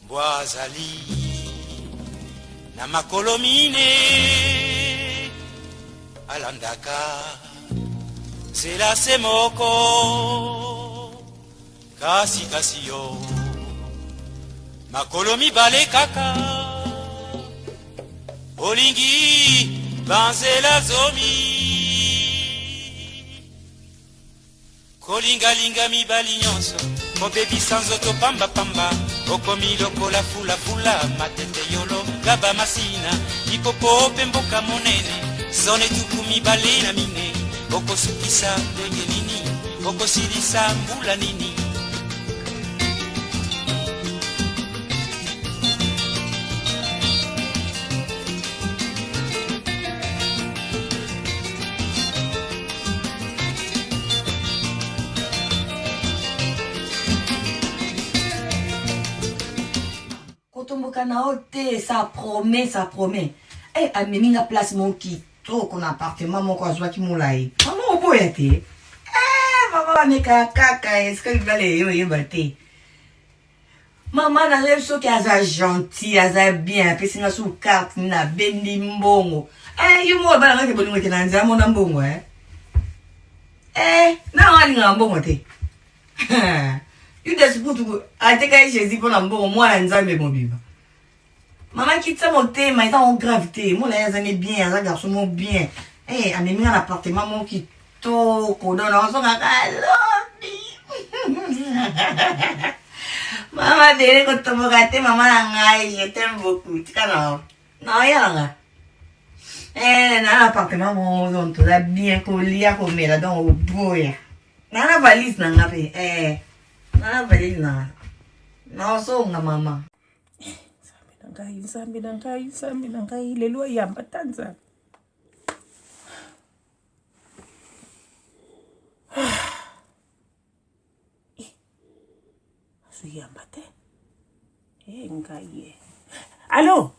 Mbwa azali na makolo mine, alandaka nzela se moko, kasi kasi yo makolo mibale kaka, olingi banzela zomi. Kolingalinga mibali nyonso, kobebisa nzoto pambapamba, okomi lokola fulafula, matete yolo, gaba masina, lipopo mpe mboka monene, zone 24, okosukisa ndenge nini, okosilisa mbula nini? Kotomboka na yo te, ça promet, ça promet. Eh, amemi nga place moko kitoko na appartement moko azwaki molai. Mama oboya te. Eh, mama bamekaka kaka esika libala eyo oyeba te. Mama na yebi soki aza gentil, aza bien, apesi nga su carte na bendi mbongo. Eh, yo moko bana ngaki bolingo ke na nzela mona mbongo eh. Eh, na alingaka mbongo te. Judas kutu atekaki Jésus mpo na mbongo, mwana Nzambe mobimba. Mama kitisa motema, eza ngo grave te. Mona ye aza ne bien, aza garçon moko bien. Eh, amemi nga na appartement moko kitoko. Donc nazongaka lobi. Mama Dele kotomboka te mama na ngai, je t'aime beaucoup. Tika na yo. Na ya na nga. Eh, na appartement moko donc toza bien kolia komela donc oboya. Na na valise na nga pe. Eh, na na valise na nga. Nazonga mama. Nzambe na ngai, Nzambe na ngai, Nzambe na ngai, lelo ayamba ta Nzambe. Eh, azoyamba te. Eh, ngai ye. Allo?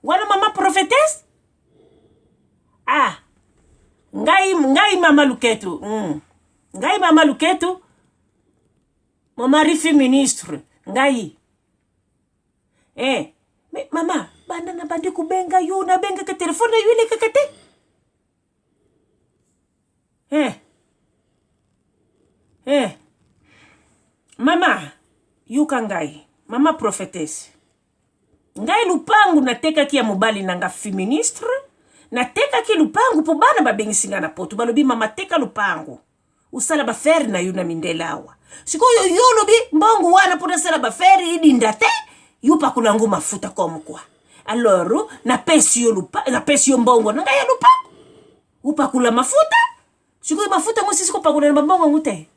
Wana mama prophétesse? Ah, ngai, ngai mama Luketu. Ngai mama Luketu. Mon mari fut ministre. Ngai. Eh, mais mama, banda na bandi kubenga yo, na benga ka telefone na yo elekaka te. Eh. Eh. Mama, yoka ngai. Mama prophétesse. Ngai lupangu natekaki ya mobali na nga fut ministre, natekaki lupangu po bana babengisi nga na poto, balobi mama teka lupangu. Osala ba faire na yo na mindele awa. Sikoyo yo olobi mbongo wana mpo nasala ba faire idinda te, yo pakola yango mafuta comme quoi. Alors napesi yo lupa, napesi yo mbongo na ngai ya lupango. Opakola mafuta, sikoyo mafuta yango sisi kopakola na ba mbongo yango te.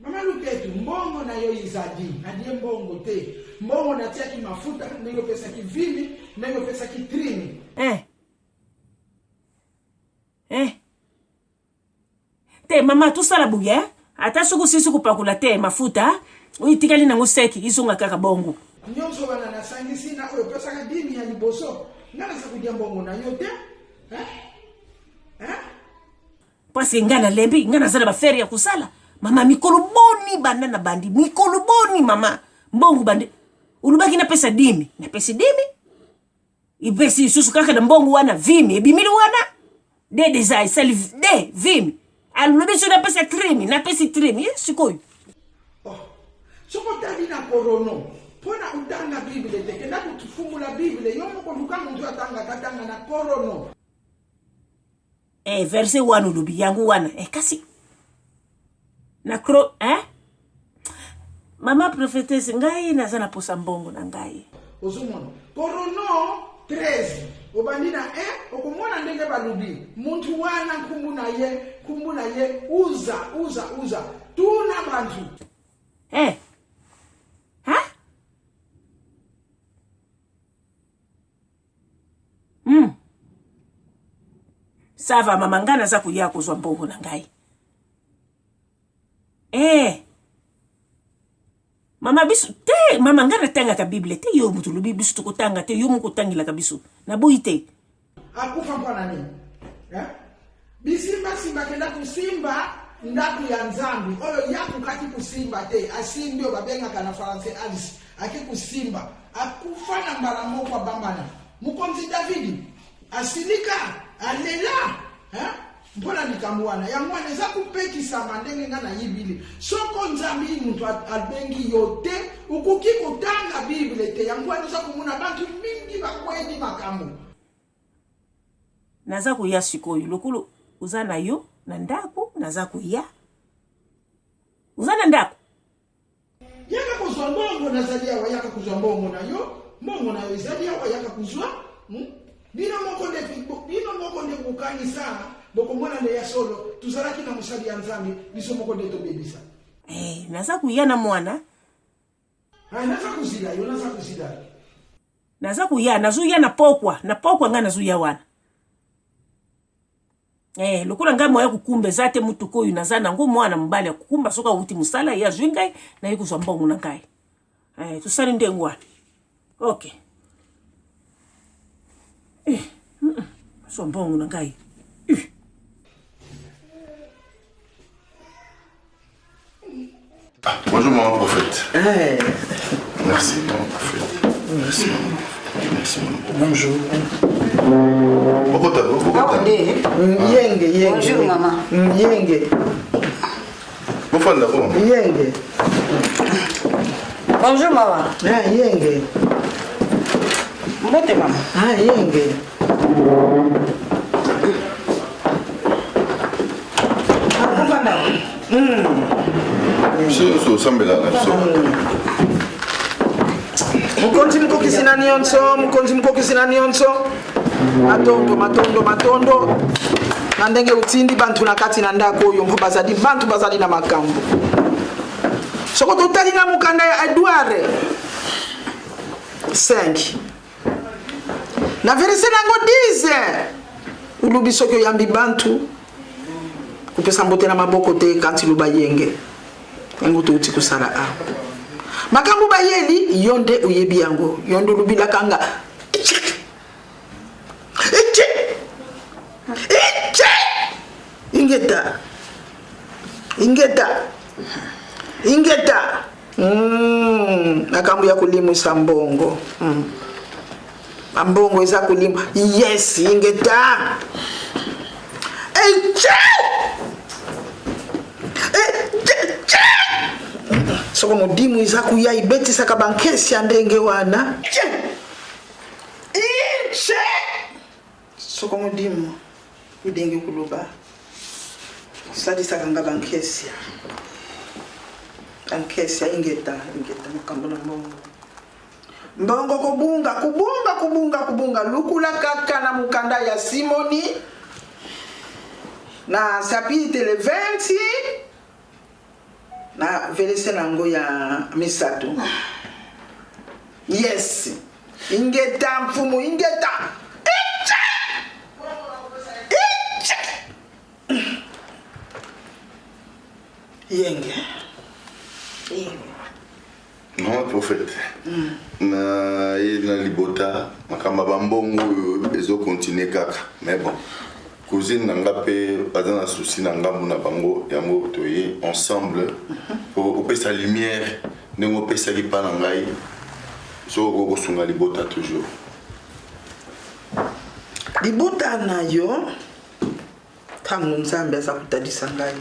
Mama Luketu, mbongo na yo izali, nalie mbongo te. Mbongo natiaki mafuta, ndenge opesaki vimi, ndenge opesaki trimi. Eh. Eh. Te mama tosala boye eh? Ata soki osilisi kopakola te mafuta oyo etikali nango seki izonga kaka bongo. Nyonso wana nasangisi na oyo opesaka dimi ya liboso, nga naza kolia mbongo na yo te. Eh? Eh? Parce que nga nalembi, nga naza na bafere ya kosala. Mama mikolo boni banda na bandi, mikolo boni mama mbongo bandi olobaki napesa dimi, napesi dimi. Ipesi lisusu kaka na mbongo wana vimi ebimili wana de deja esali de vimi alobi soki napesa trimi napesi trimi ye sikoyo. Oh, soki otali na korono mpona otanga bible te, kenda kofungula bible yo moko, luka moto atangaka atanga na korono. Eh, verset wana olobi yango wana eh, kasi na cro eh? Mama prophétesse, ngai naza na posa mbongo na ngai. Ozomona korono 13 obandi na 1 okomona ndenge balobi muntu wana nkumbu na ye, nkumbu na ye uza uza uza tuna bantu. Eh. Ha? Ça va mama, ngai naza koya kozwa mbongo na ngai. Eh. Mama biso te, mama ngai natangaka Bible te, yo moto olobi biso tokotanga te, yo moko otangelaka biso. Naboyi te. Akufa mpo na nini? Eh? Bisimba simba kenda kusimba. ndako ya Nzambe oyo ye akokaki kosimba te, asimbi oyo babengaka na français alice, ake kosimba, akufa na mbala moko abambana. Mokonzi Davidi asilika, alela hein? mpo na likambo wana. Yango wana eza kopekisama ndenge ngai nayibili. Soko Nzambe moto abengi yo te, okoki kotanga Bible te. Yango wana oza komona bantu mingi bakweli makambo. Naza koya sikoyo lokolo oza na yo na ndako, naza koya. Oza na ndako? Yaka kozwa mbongo, nazali awa, yaka kozwa mbongo na yo, mbongo na yo ezali awa, yaka kozwa. Hmm? Bino moko nde bino moko nde bokanisa, bokomona nde ya solo, tozalaki na mosali ya Nzambe, biso moko nde tobebisa. Eh, naza koya na mwana. Ah, naza kozila yo, naza kozila yo. Naza koya, nazoya na pokwa, na pokwa ngai nazoya wana. Eh, lokola ngai moya kokumba eza te motuka oyo naza nango mwana mobali akokumba soki awuti mosala ye azwi ngai naye kozwa mbongo na ngai. Eh, tosali ndenge wana. Ok. Eh, mm -mm. Zwa mbongo na ngai. Eh. Ah, bonjour maman prophète. Hey. Merci maman prophète. Merci maman prophète. Merci maman prophète. Bonjour. Bokota, bokota. Yenge, yenge. Bonjour maman. Yenge. Bofanda ko. Yenge. Bonjour maman. Ah, yenge. Mbote mama. Ah, yenge. Biso nyonso osambelaka na biso. Mokonzi mokokisi na nyonso, mokonzi mokokisi na nyonso. Matondo, matondo, matondo. Na ndenge otindi bantu na kati na ndako oyo mpo bazali bantu bazali na makambo. Soko totali na mokanda ya Edouard 5 na verse nango 10 olobi soki oyambi bantu kopesa mbote na maboko te kanti loba yenge yango touti kosala awa makambo bayeli yo nde oyebi yango yo nde olobilaka nga Iche! Iche! Iche! Ingeta ingeta ingeta makambo ya kolimwisa mbongo Mbongo eza kolimwa. Yes, ingeta. Eche! Eche! Soko modimu eza kuya ibetisaka bankesi ya ndenge wana. Eche! Eche! Soko modimu idenge koloba salisaka nga bankesi ya bankesi ya ingeta ingeta makambo na mbongo. Mbongo kobunga, kubunga, kubunga, kubunga, lukula kaka na mokanda ya Simoni na chapitre 20 na verse na yango ya misato. Yes, ingeta mfumu, ingeta. Iche! Iche! Yenge. Yenge. Maman prophète, mm. na ye na libota makambo ya bambongo oyo ezo continuer kaka mais bon cousine na nga mpe baza na souci na ngambo na bango yango toye ensemble mpo mhm. opesa lumière ndenge opesaki mpa na ngai soki okoki kosunga libota toujours libota na yo Ntango Nzambe aza kotalisa ngai,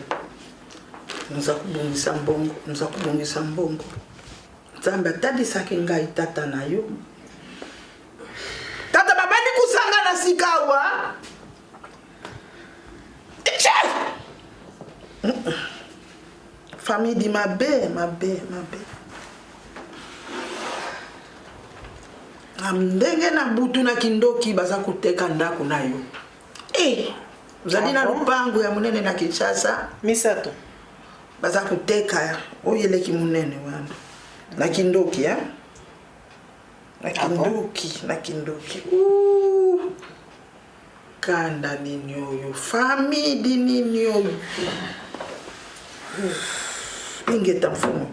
naza kobongisa mbongo, naza kobongisa mbongo. Nzambe atalisaki ngai tata na yo. Tata babandi kosangana sikawa. Famille di mabe, mabe, mabe. Na ndenge na butu na kindoki baza koteka ndako na yo. Eh, ozali na lupango ya monene na Kinshasa. Misato. Baza koteka oyo eleki monene wana. Na kindoki, hein? Na kindoki, na kindoki. Ouh. Kanda nini oyo? Famille di nini oyo? Ingeta mfumu.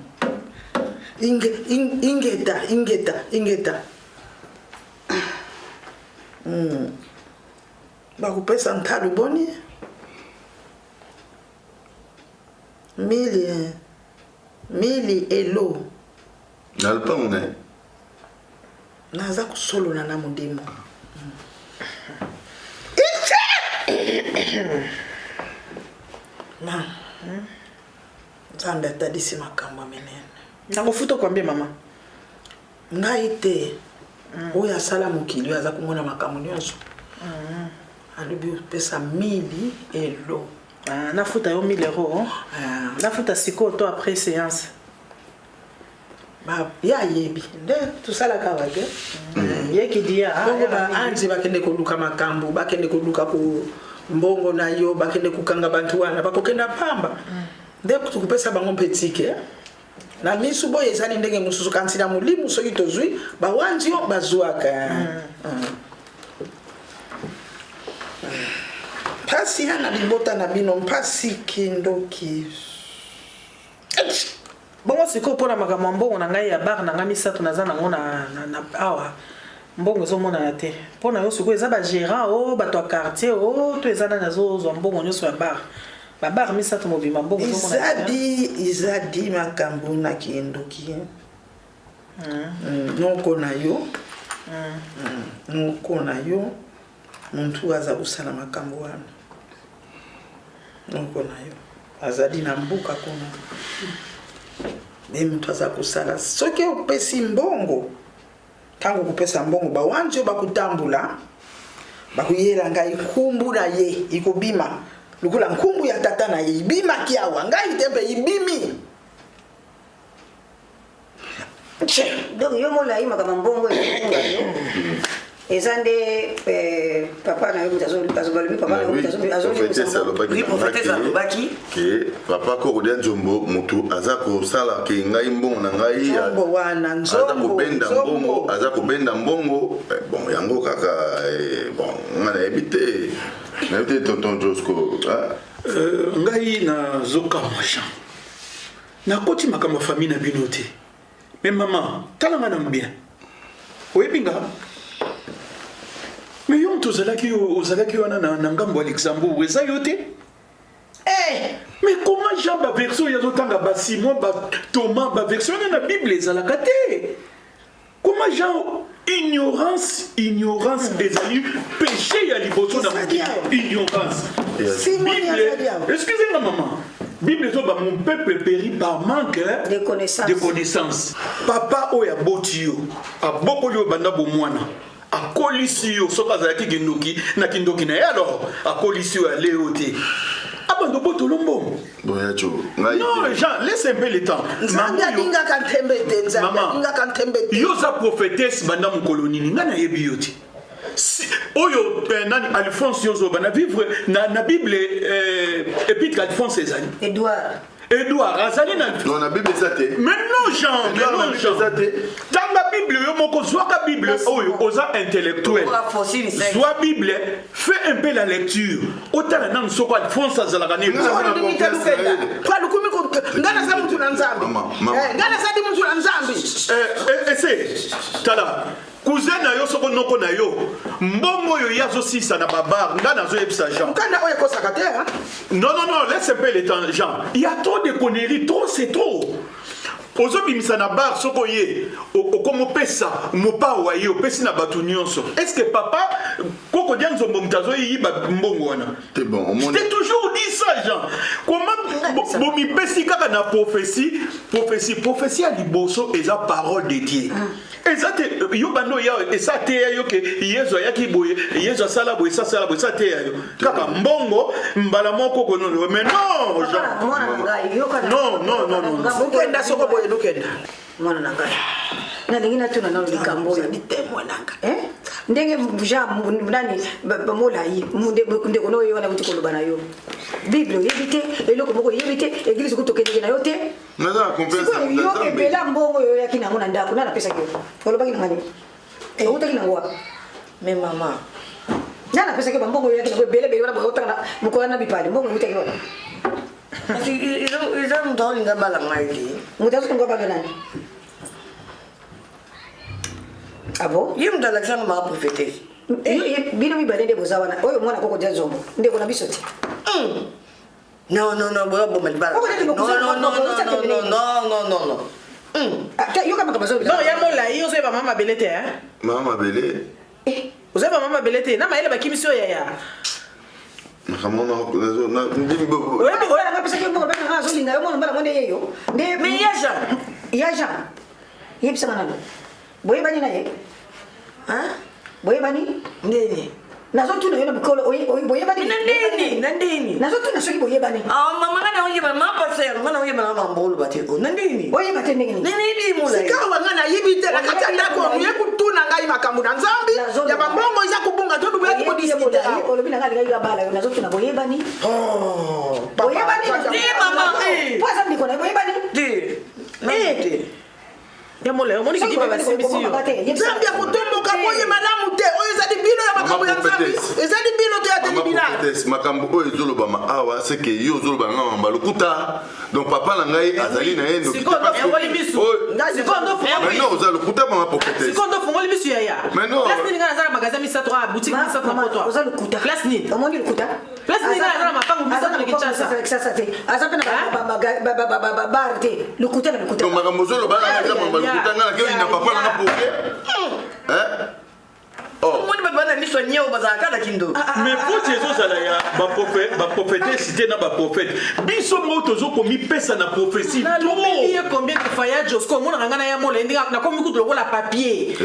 Inge, ingeta, ingeta, ingeta. Mm. Bakopesa ntalo boni? Mili mili elo. Na lupango na ye. Naza kosolola na modimo. Ma Nzambe atalisi makambo ya minene. Nakofuta combien mama? Ngai te. Oyo asala mokili oyo aza komona makambo nyonso. Alobi opesa mili elo. Ah, nafuta yo 1000 euros. Ah. Nafuta sikoyo to après séance. Ba ye ayebi nde tosalaka awa te. Ye kidia. Ah, Bongo ba anzi bakende koluka makambo, bakende koluka ko mbongo na yo, bakende kokanga bantu wana, bakokenda pamba. Nde tukopesa bango mpe tike. Na misu boye ezali ndenge mosusu, kasi na molimo soki tozwi bawanzi yo bazwaka. Mpasi ya na libota na bino, mpasi kindoki. Bongo sikoyo mpo na makambo ya mbongo na ngai ya bar na ngai misato naza nango na, na, na awa mbongo ezomonana te mpo na yo sikoyo eza bagérant o bato ya quartier o to eza nani azozwa mbongo nyonso ya bar babar misato mobimba mbongo ezomonana te. Ezadi ezadi makambo na kindoki. Noko na yo, noko na yo muntu aza kosala makambo wana. Noko na yo azali na mboka kuna. Nde moto aza kosala soki opesi mbongo ntango okopesa mbongo bawanzi oyo bakotambola bakoyela ngai nkumbu na ye ikobima lokola nkumbu ya tata na ye ibimaki awa ngai te mpe ibimi. Donc yo molai makambo mbongo ezobunga yo eza nde eh, papa na yo moto azobalobi papa na yo moto azolobaki ke papa kokodia nzombo motu aza kosala ke ngai mbongo na ngai aza kobenda mbongo aza kobenda mbongo eh, bon yango kaka eh, bon ngai nayebi te nayebi te tonton josco euh, ngai nazokamwa jean Nakoti makambo ya famille na bino te. Mais maman, tala nga nanu bien. Oyebi nga? Mais yo moto ozalaki ozalaki wana na, na ngambo ya Luxembourg, eza yo te? Eh! Mais comment Jean ba version oyo azotanga ba Simon ba Thomas ba version wana na Bible ezalaka te? Comment Jean ignorance ignorance ezali péché ya liboso na mokili ignorance Bible excusez nga maman Bible ezoba mon peuple périt par manque de connaissance, de connaissance. Papa oyo aboti yo abokoli yo banda bomwana akolisi yo soki azalaki kindoki na kindoki na ye alors akolisi yo ale yo te abanda obotolo mbongo non Jean laisse un peu le temps nzambe alingaka ntembe te nzambe alingaka ntembe te yo oza prophétesse banda mokolo nini ngai nayebi yo te si, oyo eh, nani alphonse yo ozoba na vivre na, na bible eh, épître alphonse ezali edouard Edouard azali na non na bible eza te mais non Jean mais non Jean tanga bible yo moko zwaka bible oyo oza intellectuel zwa bible fais un peu la lecture otala nanu soko Alphonse azalaka ne nga naza mutu na nzambe eh, nga nazali mutu na nzambe eh, eh, ese tala cousin na yo soko noko na yo mbongo oyo ye azosilisa na babar nga nazoyebisa jean mokanda oyo ekosaka te non non non laisse un peu le temps jean il y a trop de conneries trop c'est trop ozobimisa na bar soki oye okomopesa mopao wa ye opesi na bato nyonso est ce que papa koko dia nzombo moto azoyiba mbongo wana je toujours dit ça jean comment bomipesi kaka na prophétie prophétie prophétie ya liboso eza parole de dieu mm. eza te yo banda oya esa teya yo ke yezu ayaki boye yezu asala boye esa asala boye esa teya yo kaka mbongo mbala moko konono mais non non non non non okenda soko boye nokenda mwana na ngai nalingi natuna nano likambo oyo eh? ndenge jean nani molai ndeko na oyo wana kuti koloba na yo bible oyebi te eloko moko oyebi te eglise kutu okendeke na yo te naza na confiance na yo ebela mbongo oyo oyaki nango na ndako nani apesaki yo olobaki na ngani eh, outaki nango wapi mais mama nani apesaki yo bambongo oyo oyaki nango ebele ebele wana otanga mokolo na bipale mbongo eutaki wapi kasi eza moto aolinga bala ngai te moto azolinga bala nani ah bon ye moto alakisanga maka prophétesse bino mibale nde boza wana oyo mwana koko dia nzombo ndeko na biso te hmm. Non, non, non, boya boma libala. Non, non, non, non, non, non, non, non, non. Yoka makambo azo. Non, ya molai ozoyeba mama mabele te, hein? Mama mabele. Eh, ozoyeba mama mabele te. Na mayele bakimisi oyo yaya. Makambo na ndimi. Oyebi oyo nga pesaki mbongo bana nga azolinga yo mwana mbala ngo nde yeyo. Nde Mais ya Jean. Ya Jean. Yebisaka nano. Boyebani na ye? Hein? Boyebani? Ndeni. Nazotuna yo na mikolo boyebani na ndeni na ndeni nazotuna soki boyebani. Ah mama nga na oyeba ma pasteur nga na oyeba na mambolo bate o na ndeni. Oyeba te ndenge nini? Nini bi molai. Sikawa nga nayebi te na kati ya ndako oye kutuna ngai makambo na nzambi ya bambongo eza kobunga to boyaki kodiskute awa. Olobi na ngai alingaki abala yo nazotuna boyebani. Boyebani te mama eh. Po aza ndeko na ye boyebani? Te. Eh. Ya molai omoni kidiba basimbisi yo. Nzambe akotomboka boye malamu te oyo ezali bino ya makambo ya nzambe ezali bino te ya tribunal. Makambo oyo ezolobama awa seke yo ozoloba na nga mamba lokuta. Donc papa na ngai azali na ye ndoki te parce que oza lokuta mama prophétesse. Sikoyo ndo fongoli misu yaya. Mais non. Place nini nga naza na magasin misato a boutique misato na poto. Oza lokuta. Place nini? Omoni lokuta? Place nini nga naza na mapango misato na Kinshasa. Kinshasa te. Aza pe na ba bar te. Lokuta na lokuta. Donc makambo ozoloba na ngai eza mamba lokuta nga nakeyi na papa na nga poke. Hein? Omoni bato bana miso ya niao bazalaka na kindoki. Mais faute ezozala ya baprofetesi te na baprofete biso moko tozokomipesa na prophetie. Nalobeli ye combien de fois ya Josco omonaka ngai na ya mola ndenge nakomi kutu lokola papier.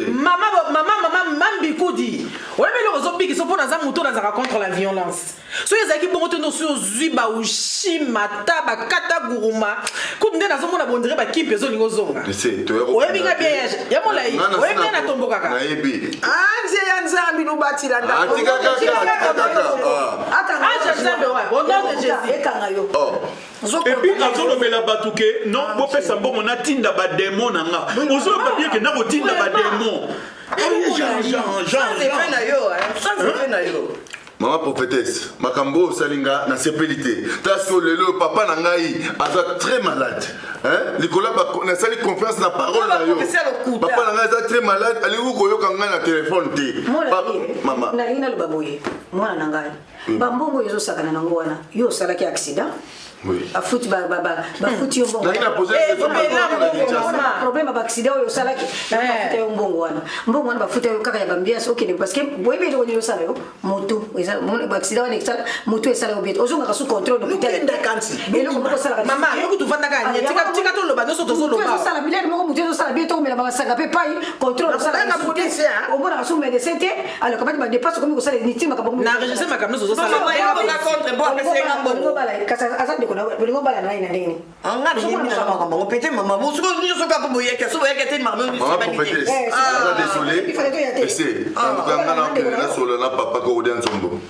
Mama mama mama mambikudi oyebi eloko ozobikisa mpo naza moto nazalaka contre la violence. Soki ezalaki bongo te ndosi ozwi baushima ta bakata guruma kutu nde nazomona bondire bakimpi ezolinga ozonga. Oyebi nga bien ya molai oyebi nga natombokaka. Nayebi. Anze ya nzambi lubatila ndako. Atika kaka, atika kaka. Ange nzambe wapi? Au nom de Jésus. Ekanga yo. Et puis azolobela bato ke non bopesa mbongo natinda bademo na nga ozoloba bien ke nakotinda bademo. Jean, Jean, Jean, Sans effet na yo, hein. Sans effet na yo. Mama prophétesse, makambo oyo osali nga nasepeli te. Tala sikoyo lelo oyo papa na ngai aza très malade. Hein? Likolo ya ba- nasali confiance na parole na yo. Prophétie ya lokuta. Papa na ngai aza très malade, alingi koyoka ngai na telefone te. Mama. Nalingi naloba boye mwana na ngai bambongo oyo ezosakana nango wana yo osalaki accident bafuti bafuti yo mbongo problème ya baaccident oyo osalaki bafuta yo mbongo wana mbongo wana bafuta yo kaka ya bambiasi okende parce que boyebi eloko nini osala yo motu baaccident wana esala motu esala yo bete ozongaka sous contrôle eloko moko osalaka mama yo kutu ofandaka nye tika toloba nyonso tozoloba ezosala bilele moko motu ezosala bien tokomela bamasanga mpe pai contrôle omonaka sous médecin te alors kabati badepasse okomi kosala niti makambo na enregistre makambo nyonso ozosala kasi aza ndeko na bolingo obala na ye na ndenge nini? Nga nayebi na makambo yango pete mama sikoyo nyonso kaka boyeke so boyeke te makambo Mama prophétesse, naza désolé. Ese, nga na okende nasolola na papa Kokodia Nzombo.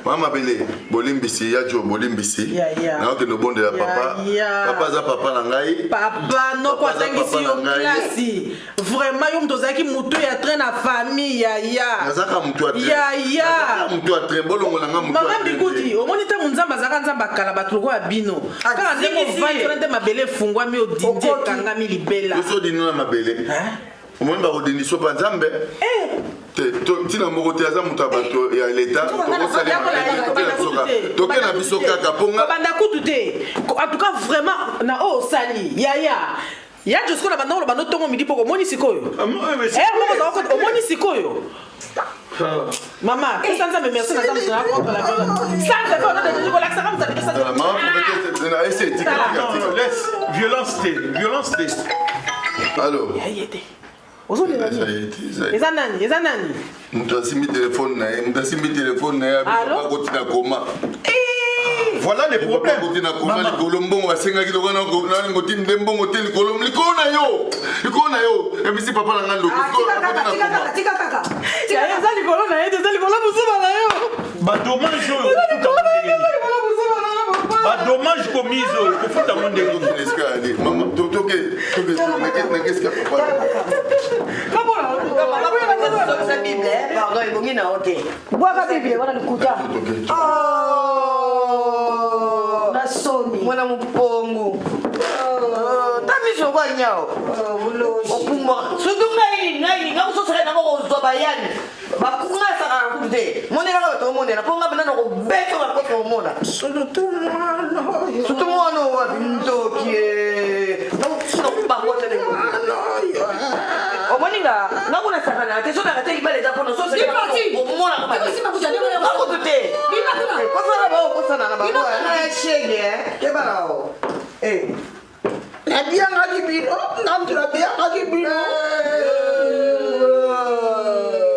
Mama Mabele, bolimbisi ya jo bolimbisi. Naokende obondela papa. Papa aza papa na ngai. Papa noko atangisi yo klasi. Vraiment yo moto ozalaki motu ya train na famille yaya. Nazaka motu ya train. Yaya. Motu ya train bolongola nga motu. Mama Bikuti, omoni ntango Nzambe azalaka Nzambe akala bato lokola bino. Kaka ndenge ovandi wana nde mabele efungwami odindi ekangami libela. Yoso odindi na mabele. Omoni bakodindi sopa Nzambe. Te ntina moko te aza moto ya bato ya leta toke na biso kaka mpo nga. Kobanda kutu te. En tout cas vraiment na oyo osali yaya. Ya Josco na banda koloba no tongo midi poko omoni sikoyo. Eh moko za ko omoni sikoyo. Mama, pesa Nzambe merci na Nzambe na contre la violence. Sans effet, on a des kolakisa kama Nzambe pesa. Mama prophétesse na ese tika tika tika. Laisse violence te, violence te. Allo. Ya yete. Ozolela nini? Eza nani? Eza nani? Moto asimbi telefone na ye, moto asimbi telefone na ye akoti na koma. Voilà les problèmes. Akoti na koma likolo mbongo basengaki lokola nalingo ti nde mbongo te likolo likolo na yo. Likolo na yo. Ebisi papa na ngai ndoki. Akoti na koma. Tika kaka. Eza likolo na ye, eza likolo mosuba na yo. Ba dommage oyo. Ba dommage commise oyo kofuta ngo ndenge. Mama toke toke nakesika papa. Bible, pardon, ebongi na yo te. Bwaka Bible wana lokuta. Na soni. Mwana mopongo. Ta miso kwa nyao opumbwaka surtout ngai ngai ngai kososaka nango kozwa bayani bakunga asakaka kutu te monelaka bato omonela mpo ngai mpenza nakobeta bakofi omona surtout mwana oyo surtout mwana oyo wapi ndoki omoni nga nga kuna sakana te sonaka te libala eza mpona sosomonaka kutu te kosala bao kosana na bango na shege kebana o Nabiangaki bino, ngamtu nabiangaki bino.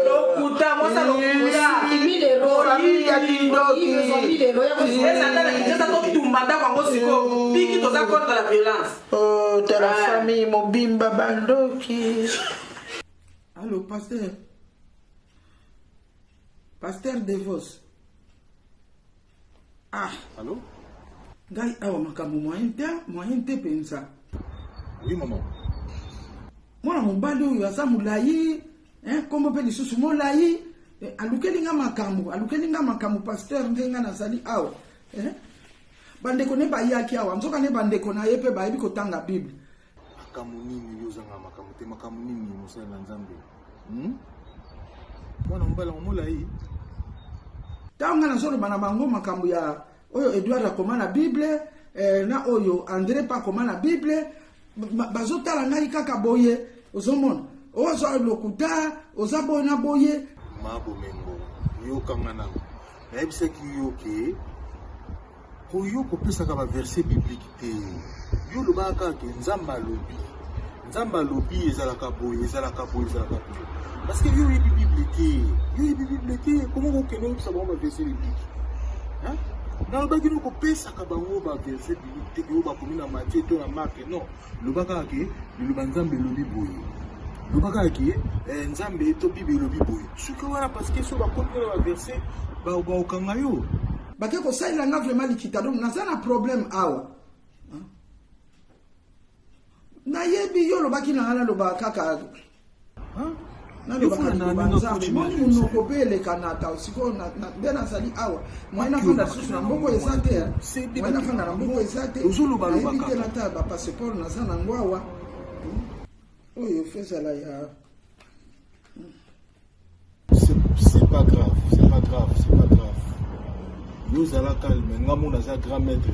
Lokuta, mwasa lokuta. Famille ya kindoki. Eza na Kinshasa totumba ndako yango sikoyo. Piki toza contre la violence. Oh, tala famille mobimba bandoki. Allo, pasteur. Pasteur Devos. Ah. Allô? Ngai awa makambo moyen te, moyen te penza. Oui maman. Mwana mobali oyo aza molayi, hein, kombo pe lisusu molayi, eh, alukeli nga makambo, alukeli nga makambo pasteur nde nga nazali awa. Eh? Bandeko ne bayaki awa, nzoka ne bandeko na ye pe bayebi kotanga Bible. Makambo nini yo ozanga makambo te, makambo nini mosali na Nzambe? Hmm? Mwana mobali yango molai. Ntango ngai nazoloba na bango makambo ya oyo Edouard akoma na Bible eh, na oyo Andre mpe akoma na Bible, bazotala ngai kaka boye, ozomona oza lokuta, oza boye na boye. Ma bomengo, yokanga nano nayebisaki yo ke Ko yo kopesaka ba verset biblique te. Yo olobaka kaka ke Nzambe alobi. Nzambe alobi ezalaka boye, ezalaka boye, ezalaka boye. Parce que yo oyebi Bible te. Yo oyebi Bible te. Comment okende oyebisa bango ba verset biblique? Hein? Nalobaki no kopesaka bango ba verset biblique te ke oyo bakomi na Matthieu to na Marc. Non. Loba kaka ke liloba Nzambe elobi boye. Loba kaka ke eh, Nzambe to Bible elobi boye. Soki wana parce que so bakoti na ba verset bakokanga yo. Bake kosalela nga vraiment likita donc naza na problème awa. Nayebi yo olobaki na nga naloba kaka nalobaka liloba nzambe moni monoko mpe elekanaka sikoyo nde nazali awa moye nafanda lisusu na mboko eza te moye nafanda na mboko eza te nayebi te natala bapasseport naza nango awa oyo fo ezala ya C'est pas grave, c'est pas grave, c'est pas grave. Yo zala calme, nga mona za grand maître,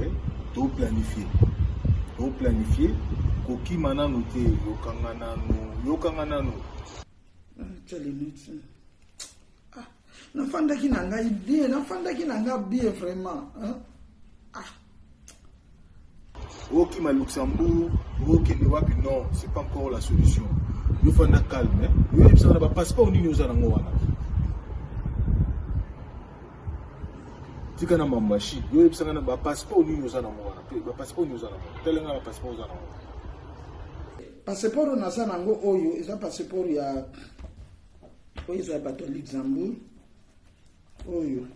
to planifier. To planifier, kokima nanu te, yokanga nanu, yokanga nanu. Ah, nafandaki na ngai bien, nafandaki na ngai bien vraiment. Hein? Ah. Okima Luxembourg, okende wapi non, c'est pas encore la solution. Yo fanda calme, yo yebisa na ba passeport nini oza nango wana. Tika na mamashi, yo yebisa na ba passeport nini oza nango wana, pe ba passeport nini oza nango. Telenga ba passeport oza nango. Passeport naza nango oyo eza passeport ya oyo eza bato ya Luxembourg oyo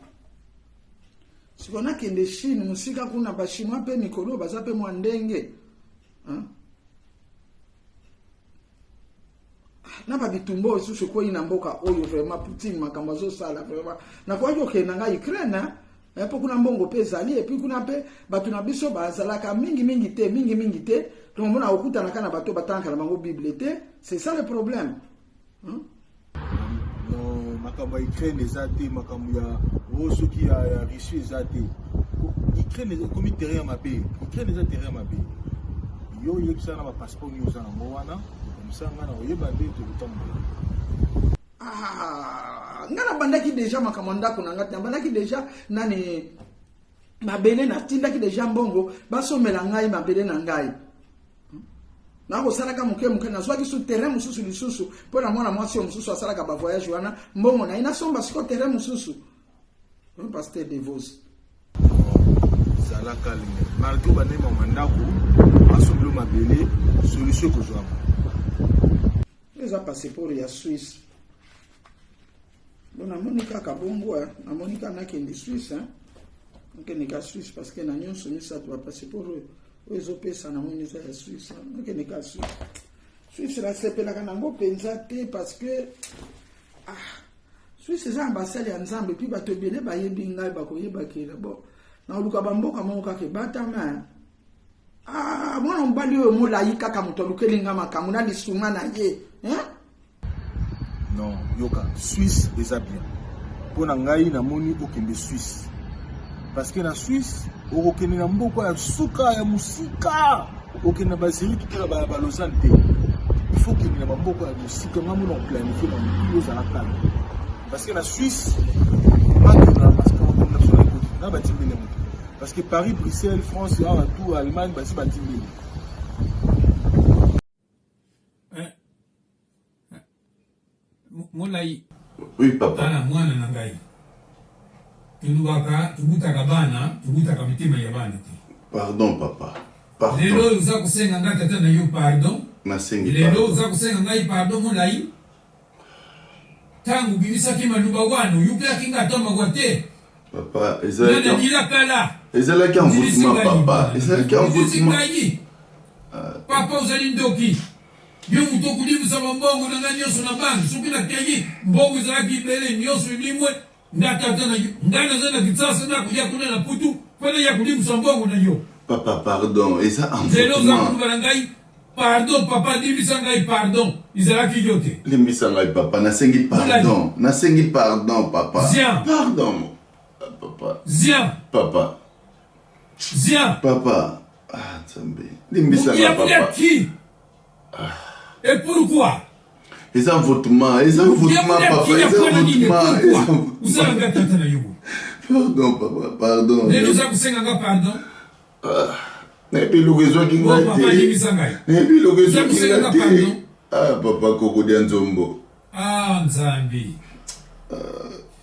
sikoyo nakende chine mosika kuna bachinois mpe mikolo baza mpe mwa ndenge na babitumba oyo lisusu ekwei na mboka oyo vraiment poutine makambo azosala vraiment nakoki kokende na ngai ukraine mpo kuna mbongo mpe ezali epuis kuna mpe bato na biso bazalaka mingimingi te mingimingi te donc omona okutanaka na bato batangaka na bango bible te c'est ça le problème Hmm? Non, makambo ya Ukraine eza te, makambo ya o oh, soki ya, ya Russie eza te. Ukraine ekomi terrain ya mabe. Ukraine eza terrain ya mabe. Yo oyebisa na ba passeport nini oza nango wana, comme ça nga na oyeba nde tokotambola. Ah, nga nabandaki deja makambo ya ndako na nga te, nabandaki deja nani mabele natindaki deja mbongo basomela ngai mabele na ngai nakosalaka moke moke nazwaki su terrain mosusu lisusu mpo na mwana mwasi oyo mosusu asalaka bavoyage wana mbongo na ye nasomba siko terrain mosusu pasteur devos zala calme malgre bandema ma ndako asombelo mabele solution ekozwama eza passeport ya suisse Bon, namoni kaka bongo, hein. Namoni kaka nakende Suisse, hein. Nakende ka Suisse parce que na nyonso misato ba passeport oyo oyo ezopesa namoni eza ya Suisse. Hein. Nakende ka Suisse. Suisse nasepelaka nango mpenza te parce que ah, Suisse eza na basali ya Nzambe puis bato ebele bayebi ngai bakoyeba ke bon nakoluka bamboka moko kaka ebatama. Hein. Ah, mwana mobali oyo molai kaka moto alukeli nga makambo na lisunga na ye hein? Non, yoka, Suisse eza bien. Mpo na ngai namoni okende Suisse. Parce que na Suisse okokende na mboka ya suka ya mosika, okende na ba Zurich te na ba, ba Lausanne te. Il faut okende na bamboka ya mosika, ngai mona oplanifie na motu ozala calme. Parce que na Suisse, bakende na masika na biso na ekoti, na batimbeli yango te. Parce que Paris, Bruxelles, France, awa tout, Allemagne, basi batimbeli. Molai. Oui, papa. Tala mwana na ngai. Tolobaka, tobutaka bana, tobutaka mitema ya bana te. Pardon, papa. Pardon. Lelo oyo oza kosenga ngai tata na yo pardon. Nasengi Lelo pardon. oza kosenga ngai pardon molai. Ntango obimisaki maloba wana oyokelaki ngai ata mawa te. Papa, Ngai ezalaki nalila kala. ezalaki Ondimisi envoûtement, ngai papa. libala. Ezalaki Ondimisi envoûtement. ngai. Papa ozali ndoki. Yo moto okolimwisa bambongo na ngai nyonso na banki. Soki nakei, mbongo ezalaki ebele, nyonso elimwe. Nga tata na yo, ngai naza na Kinshasa, nakoya kuna na Putu mpo naya kolimwisa mbongo na yo. Papa, pardon, eza Lelo oza envoûtement. koloba na ngai pardon, papa, limbisa ngai pardon. Ezalaki yo te. Limbisa ngai papa, nasengi pardon. Nasengi pardon, papa. Zian. Pardon. Papa. Zian. Papa. Zian. Papa. Ah, Nzambe. Limbisa ngai papa. Qui? Et pourquoi? Eza envoûtement, eza envoûtement papa, eza envoûtement, eza envoûtement. Osala nga tata na yo. Pardon papa, pardon. Lelo oza kosenga nga pardon. Ah, nayebi eloko ezwaki ngai Papa, te. limbisa ngai. Nayebi eloko Oza ezwaki kosenga ngai nga te. pardon. Ah papa kokodia nzombo. Ah Nzambe.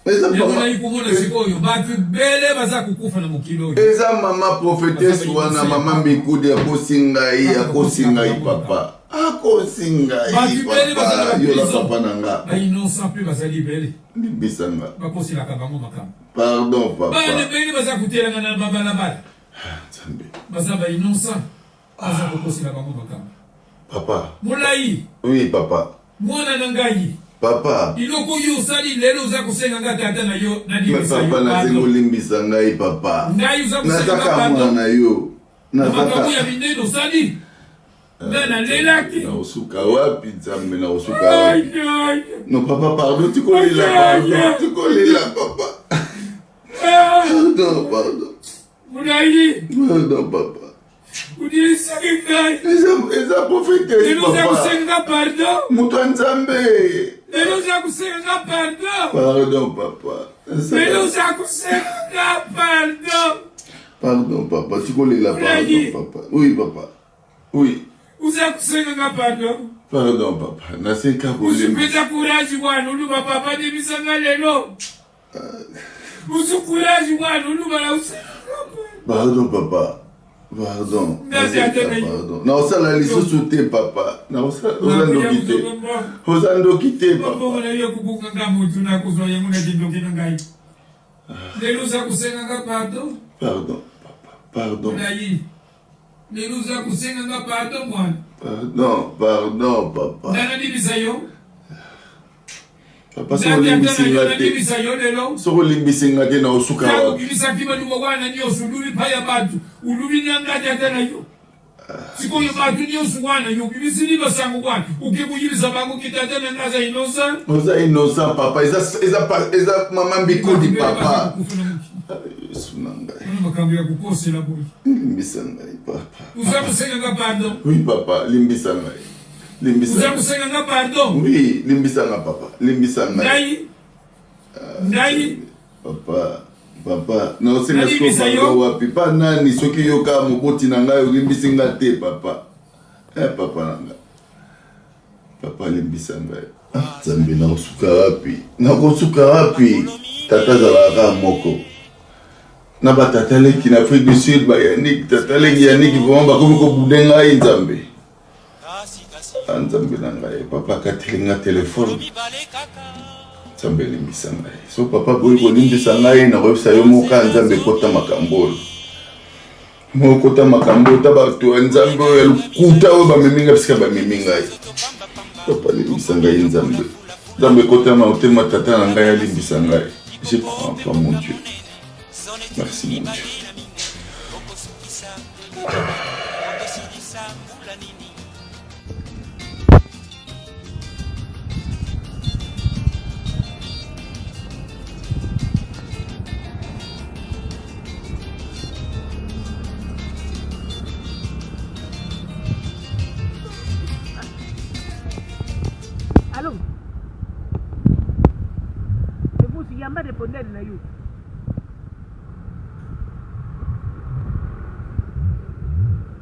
Eza Yango mama nayi komona sikoyo bato ebele baza kokufa na mokili oyo. eza mama prophetesse wana mama Mbikude akosi ngai, akosi ngai papa. Akosi ngai Bato ebele baza na papa, yo na baprison. papa na nga. Ba innocent mpe bazali ebele. Limbisa nga. Bakoselaka bango makambo. Pardon papa. Bana ebele baza kotelanga na babalabala. Nzambe. Baza ba innocent. Baza kokosela bango makambo. Papa. Molai. Oui papa. Mwana na ngai. Papa. Biloko oyo osali lelo oza kosenga nga tata na yo Mais nalimbisa yo papa nasengi pardon. olimbisa ngai papa. Ngai oza kosenga Nazaka nga mwana pardon. na yo. Na makambo Nazaka ya minene osali. Nga nalelaki. nakosuka wapi Nzambe, nakosuka wapi? Ai, ai. Non papa, pardon, tikolela Ai, ai, pardon, ai. tikolela papa. Ah, Pardon, pardon. Molai. Pardon papa. Odilisaki ngai. Eza eza prophétesse Lelo oza papa. kosenga nga pardon. Moto ya Nzambe. Lelo oza kosenga nga pardon. Pardon papa. Lelo oza kosenga nga pardon. Pardon papa, tikolela Molai. pardon papa. Oui papa. Oui. Oza kosenga nga pardon. Pardon papa. Naseka kolemba. Ozwi courage wana oluba papa limbisa nga lelo. Ozwi courage wana oluba na osenga nga pardon. Pardon papa. Pardon. Nasi ate na yo. Pardon. Naosala lisusu te papa. Naosala oza ndoki te. Oza ndoki te papa. Mbongo na yo ekobunga nga motu nakozwa yango na kindoki na ngai. Lelo oza kosenga nga pardon. Pardon papa. Pardon. Molai. Lelo oza kosenga nga pardon mwana. Pardon, pardon papa. Nga nalimbisa yo. Papa soki olimbisi nga te. Nalimbisa yo lelo. Soki olimbisi nga te naosuka Ntango wapi? obimisaki maloba wana nyonso olubi pa ya bato olubi na nga tata na yo. Sikoyo bato nyonso wana yo obimisili basango wana oke koyebisa bango ke tata na nga aza innocent. Oza innocent papa. Eza eza eza mama Mbikudi papa. Yesu na ngai. Wana makambo ya kokosela boye. Limbisa ngai papa. Oza kosenga nga pardon. Oui papa, limbisa ngai. Limbisa. Oza kosenga nga pardon. Oui, limbisa nga papa. Limbisa ngai. Ngai. Ngai. Papa, papa, naosenga sikoyo Nalimbisa yo. pardon wapi? Pa nani soki yo kaka moboti na ngai olimbisi nga te papa. Eh papa na ngai. Papa limbisa ngai. Ah, Nzambe nakosuka wapi? Nakosuka wapi? Tata azalaka kaka moko. Na batata leki na Afrique du Sud ba Yannick, tata leki Yannick vraiment bakomi kobude ngai Nzambe. Ah, Nzambe na ngai, papa akateli nga telefone. Nzambe limbisa ngai. So papa boyi kolimbisa ngai nakoyebisa yo moka Nzambe ekota makambo oyo. Mokota makambo oyo ta bato ya Nzambe oyo ya lokuta oyo bamemi ngai bisika bamemi ngai. Papa limbisa ngai Nzambe. Nzambe ekota na motema tata na ngai alimbisa ngai. Je crois en toi mon Dieu. Merci mon Dieu. Allo Devosi yamba répondeur na yo.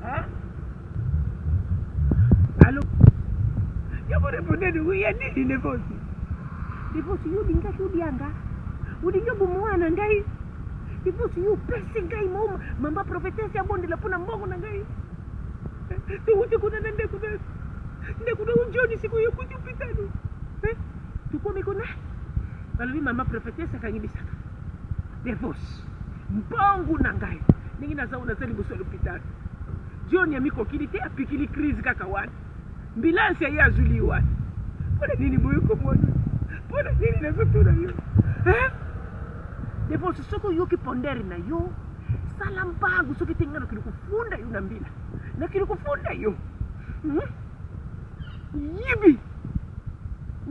Hein? Allo Yamba répondeur ya nini Devosi? Devosi yo olingaki obianga? Olingi oboma mwana ngai? Devosi yo opesi ngai mo mama prophetesse abondela mpo na mbongo na ngai. Towuti kuna na ndeko na ndeko na John sikoyo ekuti hopitalo. Eh? Tokomi kuna balobi mama prophetesse akangi bisaka. Devos mbongo na ngai ndenge naza naza liboso ya lopitalo. John amikokili te apikili crise kaka wana. Ambulance ye azuli wana. Mpona nini boye komona? Mpona nini nazotuna yo? Eh? Devos soki oyoki pondere na yo sala mbangu soki te ngai nakende kofunda yo na mbila nakende kofunda yo hmm? yibi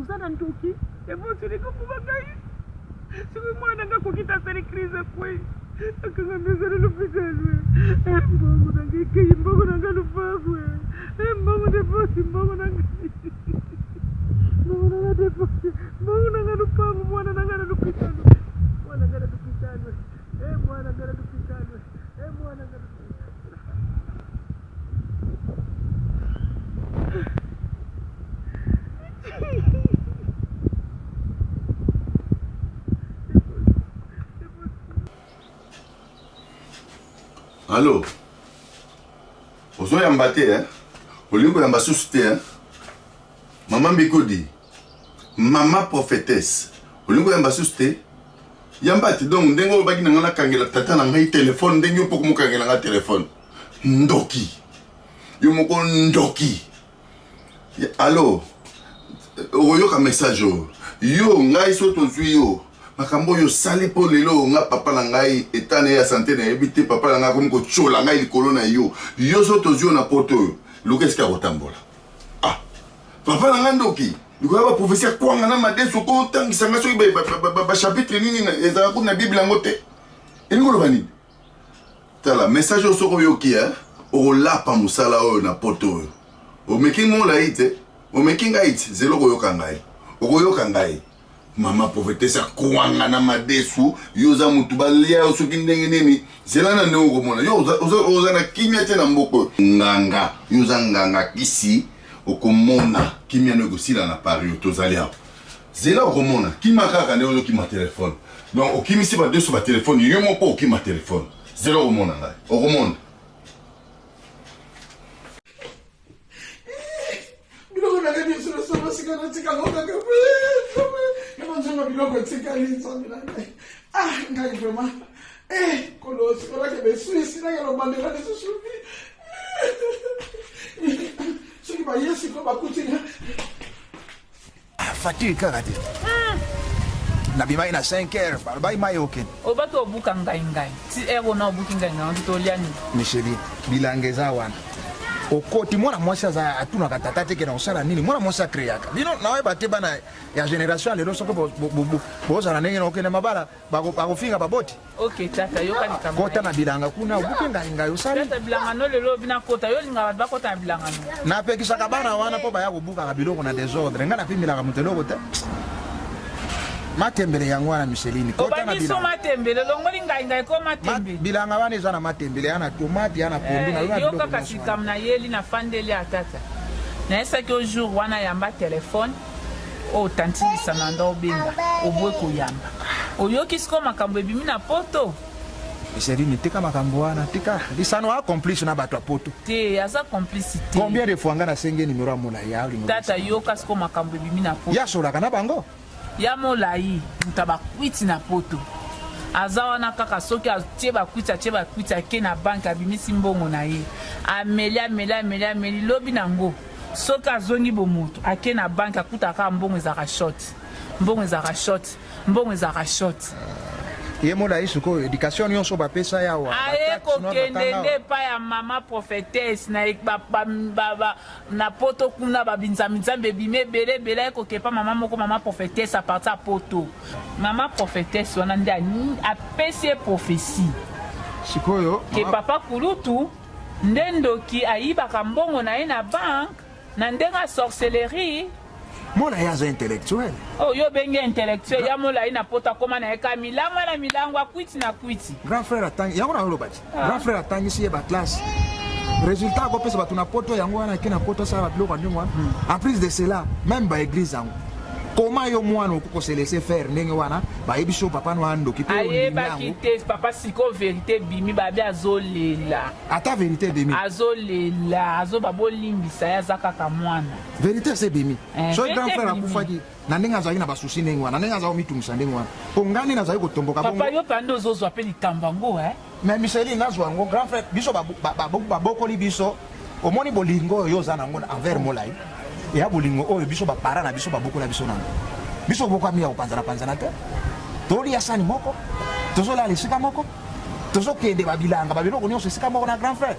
oza na ndoki evosolingi oboma ngai soki mwana ngai akoki te asali crise akwei akanga mezali lopitalo eh, mbongo na ngai ekei mbongo na ngai lupangu eh, mbongo deposi mbongo na ngai mbongo na ngai deposi mbongo na ngai lupangu mwana na ngai na lopitalo mwana ngai na lopitalo Eh mwana ngai na lopitalo eh mwana ngai Allo ozoyamba te eh? olingi koyamba susu te eh? mama mbikudi mama prophetesse olingi koyamba susu te yamba te donc ndenge olobaki na ngai nakangela tata na ngai telefone ndenge yo mpo komokangela ngai telefone ndoki yo moko ndoki alo okoyoka message oyo yo ngai so tozwi yo makambo oyo osali mpo lelo nga papa na ngai eta na ye ya sante nayebi te papa na ngai akomi kotyola ngai likolo na yo yo so tozwi yo na poto oyo luka esika ya kotambola ah papa na ngai ndoki likolo ya baprofesi ya kwanga na madesu okotangisa ngai soki bachapitre nini ezalaka kuna na bible yango te elingi koloba nini tala message oyo soki oyoki eh, okolapa mosala oyo na poto oyo omeki molai te omeki ngai te zela okoyoka ngai okoyoka ngai mama prophetesse akwanga na madesu yo oza motu balia yo soki ndenge nini zela na ndenge okomona yo oza na kimia te na mboka oyo nganga yo oza nganga kisi okomona kimia no ekosila na paris oyo tozali awa zela okomona kima kaka ndenge ozokima telefone donc okimisi badesu batelefone yo moko okima telefone zela okomona ngai okomona biloko na ngai nyonso nasomba sika natika yango kaka nzonga biloko etikali nzambe na ngai ah ngai vraiment eh kolo sikolaki beswisi nakelo bandela lisusu soki baye siko bakuti nga Fatigue kaka te. Nabimaki na 5 heures, balobaki mai okende. Obaki obuka ngai ngai. Ti heure ona obuki ngai ngai onti tolia nini? Micheline, bilanga eza wana. Okoti mwana mwasi aza atunaka tata te kena kosala nini mwana mwasi akreaka bino naoyeba te bana ya generation ya lelo soki bozala ndenge na okende mabala bakofinga baboti Ok tata yoka likambo. Kota na bilanga kuna obuki ngai ngai osali. Tata bilanga no lelo bina kota yo linga bato bakota na bilanga no. Napekisaka bana wana mpo baya kobukaka biloko na desordre ngai napimelaka moto eloko te. Matembele yango wana Micheline. Kota na bilanga. matembele longoli ngai ngai ko matembele. Bilanga wana eza na matembele ya na tomate ya na pondu na eh, yoka kasi likambo nayeli na fandeli ya tata. Nayesaki yo jour wana yamba telefone. Oyo tantine lisano anda obenga oboye koyamba oyoki sikoyo makambo ebimi na poto. Micheline tika makambo wana tika lisano a complice na bato ya poto. Te aza complice te. Combien de fois nga nasengi numero ya molayi alingo. Tata yoka sikoyo makambo ebimi na poto. Ya solaka na bango. Ya molayi moto ya bakwiti na poto aza wana kaka soki atie bakwiti atie bakwiti ake na banke abimisi mbongo na ye ameli ameli ameli ameli lobi na ngo Soki azongi bomoto ake na banque akutaka kaka mbongo ezalaka short mbongo ezalaka short mbongo ezalaka short. Ye molayi sikoyo education nionso bapesa ye awa aye kokende nde epai ya mama prophetesse na, ba, ba, ba, ba, na poto kuna babinzambi-nzambi ebimi ebele ebele aye kokepa mama moko mama prophetesse aparti ya poto mama prophetesse wana nde apesi ye prophetie sikoyo ke papa kulutu Nde ndoki ayibaka mbongo na ye na banque na ndenge ya sorcellerie. Molayi aza intellectuel. Oh, yo obengi intellectuel ya molayi na poto akoma na ye kaka milangwa na milangwa kwiti na kwiti. Grand frère atangi yango naloba ti. Ah. Grand frère atangisi ye ba classe. Résultat akopesa bato na poto yango wana ake na poto asala babiloko ya ndenge wana. En plus de cela, même ba église yango. Comment yo mwana okoki ko se laisser faire ndenge wana bayebisi yo papa no andoki mpe ondimi Ayebaki yango. te papa sikoyo verite ebimi babi azolela. Ata verite ebimi. Azolela azoba bolimbisa ye aza kaka mwana. Verite esi ebimi. Eh, Soki grand verite frère ebimi. akufaki na ndenge azalaki na basusi ndenge wana, na ndenge azalaki komitungisa ndenge wana, mpo ngai nde nazalaki kotomboka bongo. Papa yo mpe nde ozozwa mpe likambo yango eh? Mais Micheline nazwa yango grand frère biso babokoli biso omoni bolingo oyo yo oza nango envers Molai eya bolingo oyo biso baparent na biso babokola biso nango biso obokwami ya kopanzana panzana te tolia sani moko tozolala esika moko tozokende babilanga babiloko nyonso esika moko na grand frère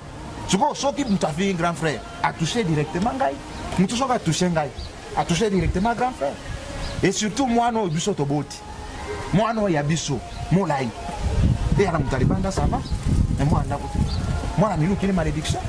sikoyo soki moto afingi grand frère atouche directement ngai moto soki atouche ngai atouche directement grand frère et surtout mwana oyo biso toboti mwana oyo ya biso molai eyaka moto ya libanda ça va mais mwana ndako te mwana milukili malédiction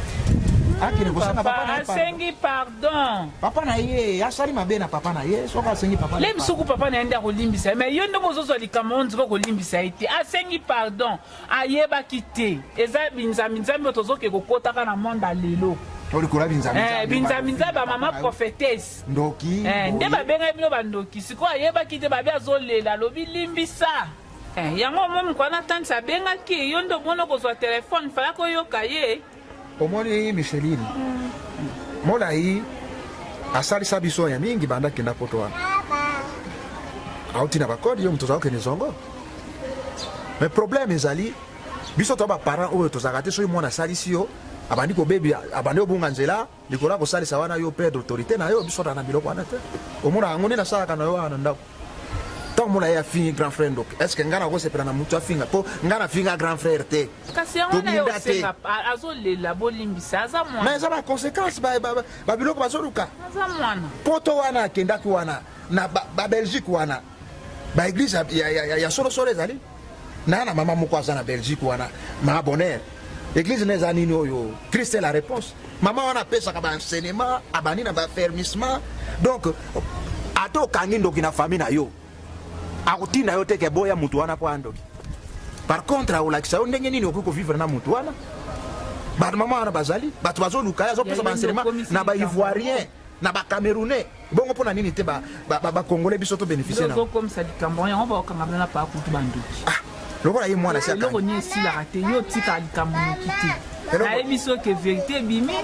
akende kosenga papa na ye pardon. asengi pardon papa na ye asali mabe na papa na ye soki asengi papa na le misuku papa na ye nde akolimbisa ye mais yo nde bozozwa likambo oyo nzika okolimbisa ye te asengi pardon Ayebaki te. Eza binzambi nzambi oyo tozoke kokotaka na monde ya lelo. Oyo likolo ya binzambi Eh, nzambi. binzambi nzambi ba mama prophetesse. Ndoki. Eh, nde boye. babengaki bino bandoki. Sikoyo ayebaki te babi azolela alobi limbisa. Eh, yango omoni mokolo wana tante abengaki yo nde omoni okozwa telefone falaki oyoka ye. Omoni Micheline. Molayi asalisa biso ya mingi banda akenda poto wana. Auti na bakode yo moto ozala kokende zongo. Mais problème ezali biso to ba parents oyo tozalaka te soki mwana asalisi yo abandi kobebi abandi obunga nzela likolo ya kosalisa wana yo perdre autorité na yo biso na biloko wana te omona yango nde nasalaka na yo wana na ndako ntango mona ye afingi grand frère ndoki est ce que ngai nakosepela na motu afinga mpo ngai nafinga grand frère te kasi yango na ye tobunda te osenga azolela bolimbisa aza mais mwana eza baconséquence babiloko bazoluka aza mwana poto wana akendaki wana na babelgique wana ba église ya, ya, ya, ya solo solo ezali na na mama moko aza na Belgique wana ma bonheur église na eza nini oyo Christ est la réponse mama wana apesaka ba enseignement abandi na ba fermissement donc ata okangi ndoki na famille na yo akotinda yo te ke boya motu wana mpo andoki par contre akolakisa yo ndenge nini okoki kovivre na motu wana bamama wana bazali bato bazoluka ye azopesa ba enseignement na ba ivoirien na ba camerounais bongo mpo na nini te bacongolais biso to bénéficie na ozokomisa likambo yango bakokanga bino na paa kutu bandoki ah, lokola ye mwana si eloko nini esilaka te yo otikaka likambo noki te nayebi soki verité ebimi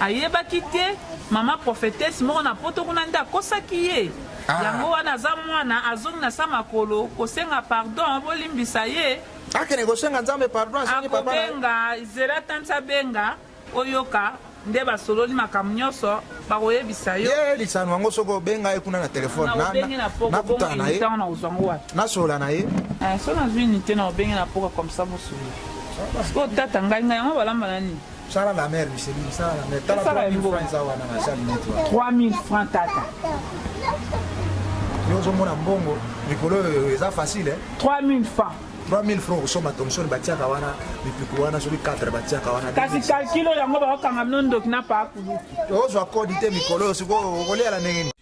ayebaki te mama prophetesse moko na poto kuna nde akosaki ye ah. yango wana aza mwana azongi na sa makolo kosenga pardon bolimbisa ye akende kosenga nzambe pardon asengi papa akobenga zela tanti abenga Oyoka nde basololi makambo nyonso bakoyebisa yo. Ye lisano yango soki obenga ye kuna na telefone nakutana na ye nasolola na ye. Eh, soki nazwi unité na obenge na poka comme ça bosolola. Sikoyo tata ngai ngai yango balamba na nini? Sala la mer Micheline, sala la mer. Tala 3000 francs eza wana na salle net wana. 3000 francs tata. Yo ozomona mbongo mikolo oyo eza facile eh? 3000 francs. 3000 francs okosomba thomson batiaka wana mipiku wana soki 4 batiaka wana kasi calcul oyo yango bakokanga bino ndoki na paakulu ozwa kodi te mikolo oyo sikoyo okoliala ndenge nini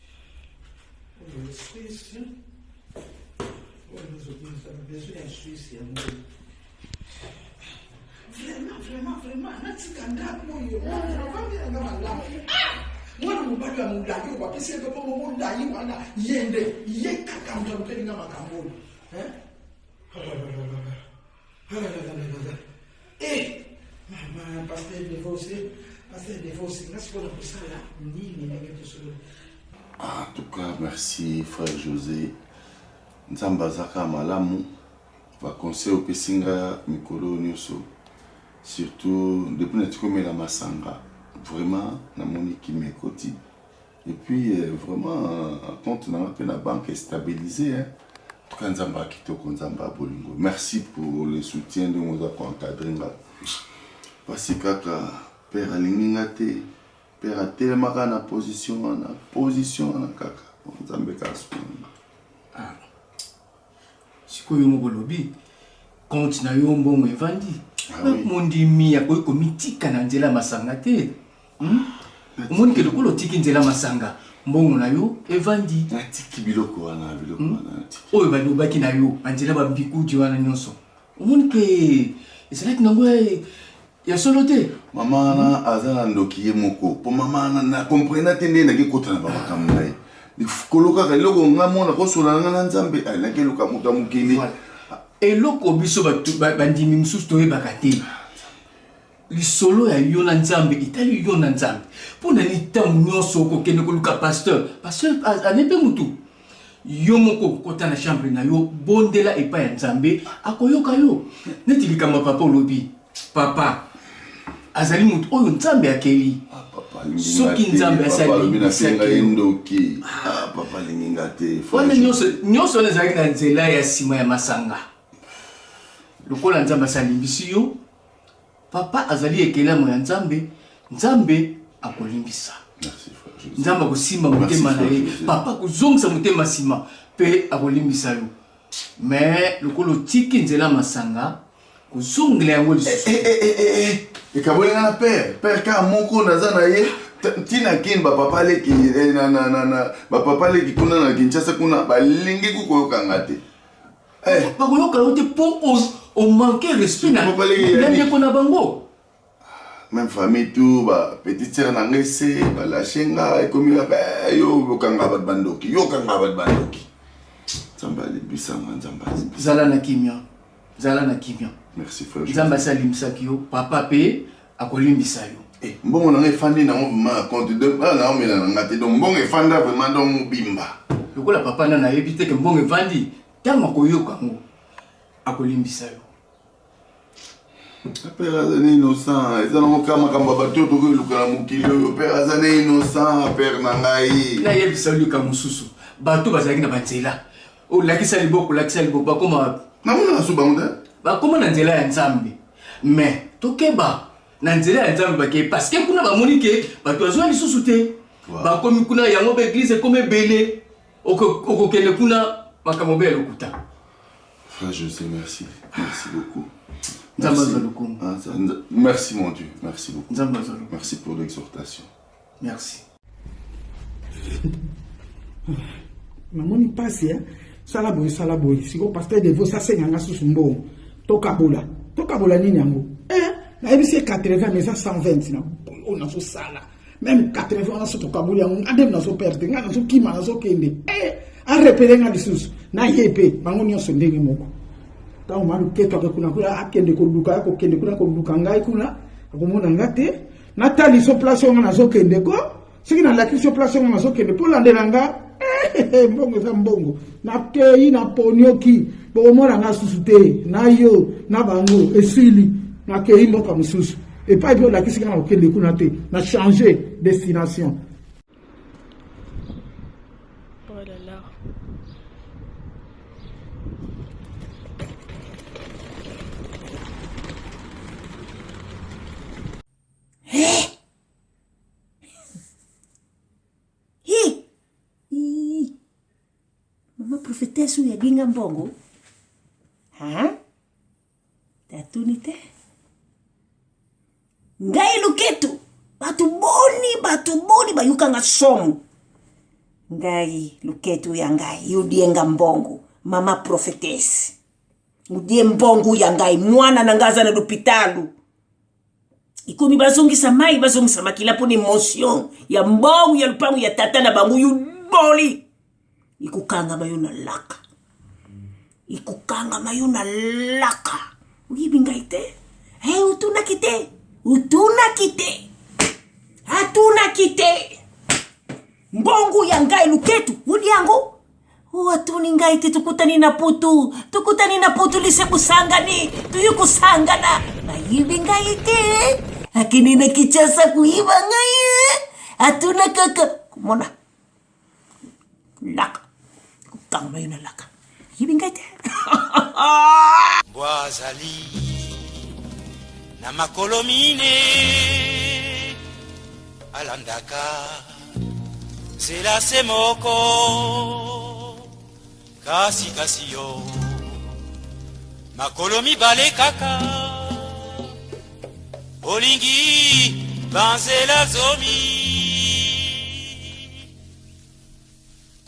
Vraiment, vraiment, vraiment, natika ndako oyo navandi nanga malamu ah! mwana mobali ya molai oyo bapesi ye mpe bongo molai wana ye nde ye kaka moto alukeli nga makambo oyo Hein? Oh là là là là. Oh là là là là là. Eh, mama, pasteur Devos, eh, pasteur Devos, nga sikoyo nakosala nini ndenge tosolola. En tout cas, merci frère José. Nzambe azaka malamu. Ba conseil opesi nga mikolo nyonso. Surtout depuis natiki komela masanga, vraiment namoni kimia ekoti. Et puis euh, vraiment euh, compte na nga pe na banque est stabilisé hein. En tout cas Nzambe ya kitoko, Nzambe ya bolingo. Merci pour le soutien ndenge oza ko encadrer nga. Pasi kaka père alingi nga te. Père atelemaka na position wana, position wana kaka. Nzambe kaka sunga nga. Ah. Sikoyo yo moko olobi compte na yo mbongo evandi. Ah, oui. Mondimi akoki komitika na nzela masanga te. Hmm? Omoni ke lokola otiki nzela masanga, mbongo na yo evandi. Natiki biloko wana, biloko hmm? wana natiki. Oyo balobaki na yo, banzela ba mbikudi wana nyonso. Omoni ke ezalaki nango ya solo te. Mama wana aza na ndoki ye moko po mama wana na comprena te ndenge nake kota na bamakambo na ye kolo kaka eloko nga mona kosola na nga na nzambe nake luka moto ya mokili. Eloko biso bandimi mosusu toyebaka te, lisolo ya yo na nzambe etali yo na nzambe. Mpo na nini ntango nyonso okokende koluka pasteur? Pasteur ane mpe motu yo moko kota na chambre na yo, bondela epai ya nzambe, akoyoka yo. Neti likambo ya papa olobi, papa azali motu oyo nzambe akeli. Ah, soki nzambe asali ndoki ah, papa alingi nga te. Wana nyonso wana ezalaki na nzela ya nsima ya masanga. Lokola nzambe asalimbisi yo, papa azali ekelamo ya nzambe, nzambe akolimbisa. Nzambe akosimba motema na ye, papa akozongisa motema nsima mpe akolimbisa yo. Me lokola otiki nzela masanga, kozongela yango lisusu. Eh, eh, eh, ekaboli nga na père père kaka moko naza na ye ntina kin bapapa leki bapapa leki kuna na Kinshasa kuna balingi kukoyoka nga te. Bakoyoka yo te mpo omanke respect na ndeko na bango. Même famille tout ba petite sœur na ngai se balache nga, ekomi kaka yo okanga bato bandoki, yo okanga bato bandoki. Nzambe alibisanga, Nzambe alibisa. Zala na kimia, zala na kimia. Merci frère. Nzambe asi alimbisaki yo, papa mpe akolimbisa yo. Eh, mbongo na ngai efandi nango vraiment na compte naomela na nga te, donc mbongo efanda vraiment donc mobimba. Lokola papa nana ayebi te ke mbongo evandi, ntango akoyoka yango akolimbisa yo. Père aza ne innocent, eza nango kaka makambo ya bato oyo tokoki luka na mokili oyo. Père aza ne innocent, père na ngai. Nayebisa yo likambo mosusu, bato bazalaki na banzela olakisa liboko, olakisa liboko, bakoma wapi? Namonaka so bango te, bakoma na nzela ya nzambe. Mais tokeba na nzela ya nzambe bakei, parce que kuna bamoni ke bato bazwa lisusu te, bakomi kuna yango ba eglise ekomi ebele, okokende kuna makambo be ya lokuta. Frère José, merci. Merci beaucoup. Nzambe azwa lokumu. Merci mon Dieu, merci beaucoup. Nzambe azwa lokumu. Merci pour l'exhortation. Merci. Namoni mpasi eh? Sala boye, sala boye. Sikoyo pasteur Devos asenga nga susu mbongo. Tokabola. Tokabola nini yango? Eh, nayebisi ye 80 mais eza 120 na oyo nazosala. Même 80 wana so tokaboli yango, nga nde nazo perdre, nga nazokima, nazokende. Eh, arepele nga lisusu. Na ye mpe bango nyonso ndenge moko. Ntango maluketo ake kuna kuna akende koluka, akokende kuna koluka ngai kuna, akomona nga te. Natali so place oyo nga nazokende ko. Soki nalakisi yo place oyo nga nazokende mpo olandela nga, eh, mbongo eza mbongo. Nakei naponioki, bokomona nga susu te, na yo na bango esili. Nakei mboka mosusu epai mpe olakisi nga nakokende kuna te, na changer destination. Oh là là. Hey! Hey! Ii! Mama prophetesse oyo alinga mbongo? Ha? Tatuni te. Ngai luketu, bato boni, bato boni bayukanga somo. Ngai luketu ya ngai, yodienga mbongo, mama prophetesse. Odie mbongo ya ngai, mwana na ngai aza na lopitalo. Ekomi bazongisa mai, bazongisa makila mpona emotion ya mbongo ya lupango ya tata na bango yuboli. Ekokangama yo na laka. Ekokangama yo na laka. Oyebi ngai te? Hey, otunaki te. Otunaki te. Atunaki te. Mbongo ya ngai luketu, odi yango? Oh, atuni ngai te, tokutani na putu, tokutani na putu lise kusangani, tuyi kusangana. Bayibi ngai te. Akende na Kinshasa koyiba ngai. Atuna kaka. Komona. Laka. Kokangama yo na laka. Yibi ngai te. Mbwa azali na makolo mine, alandaka nzela se moko, kasi kasi yo makolo mibale kaka, olingi banzela zomi.